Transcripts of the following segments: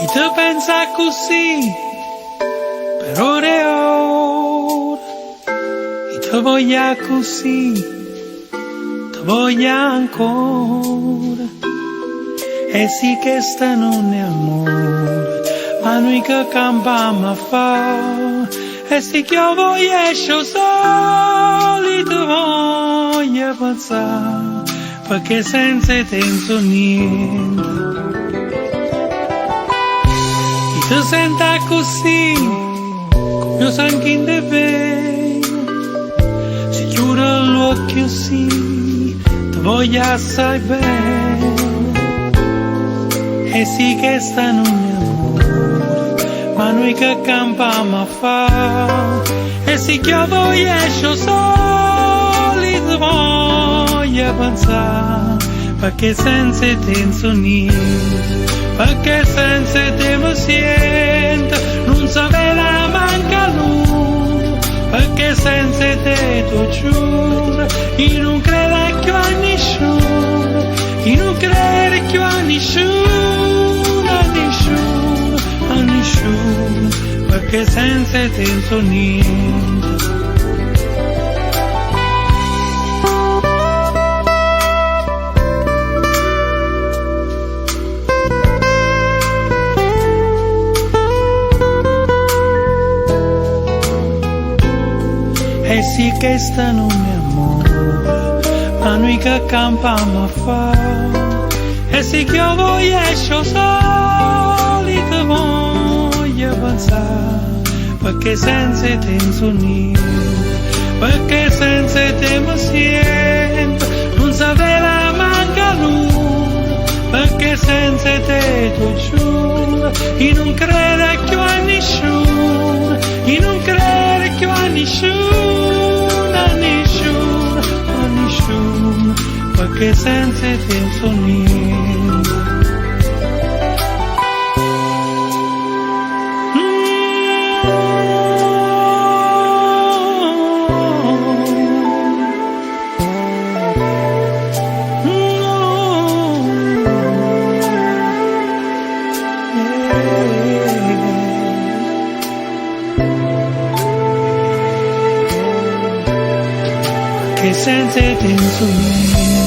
I' te penso accussì, per ore e ore. I' te voglio accussì, te voglio ancora. E si chesta nun è ammore, ma nuje che campammo a fa'? E si chiove o jesce 'o sole, i' te voglio pensà, pecché senza 'e te nun so' niente. I' te sento accussì, comme 'o sangue dint' 'e vene. Si chiure l'uocchie sì, te voglio assai bene. E si chesta nun è ammore, ma nuje che campammo a fa'? E si chiove o jesce 'o sole, i' te voglio pensà, pecché senza 'e te nun so' niente, pecché senza 'e te me sento, nun se vede manco 'a luna, pecché senza 'e te t' 'o giuro, io nun credo cchiù a nisciuno, io nun credo cchiù a nisciuno, a nisciuno, a nisciuno, pecché senza 'e te nun so' niente. E si chesta nun è ammore, ma nuje che campammo a fa'? E si chiove o jesce 'o sole, i' te voglio pensà, pecché senza 'e te nun so' niente, pecché senza 'e te me sento, nun se vede manco 'a luna, pecché senza 'e te t' 'o giuro, io nun credo cchiù a nisciuno, io nun credo cchiù a nisciuno, a nisciuno, a nisciuno, pecché senza 'e te nun so' niente. Pecché senza 'e te nun so' niente.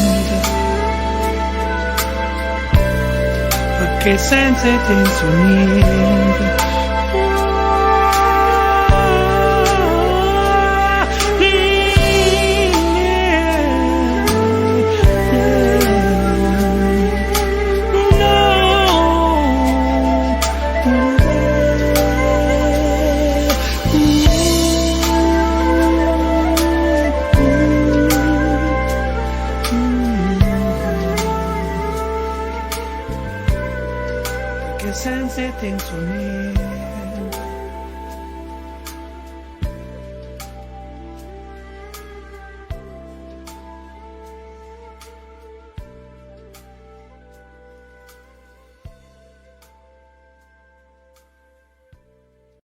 Pecché senza 'e te nun so' niente. Perché senza 'e te nun so' niente.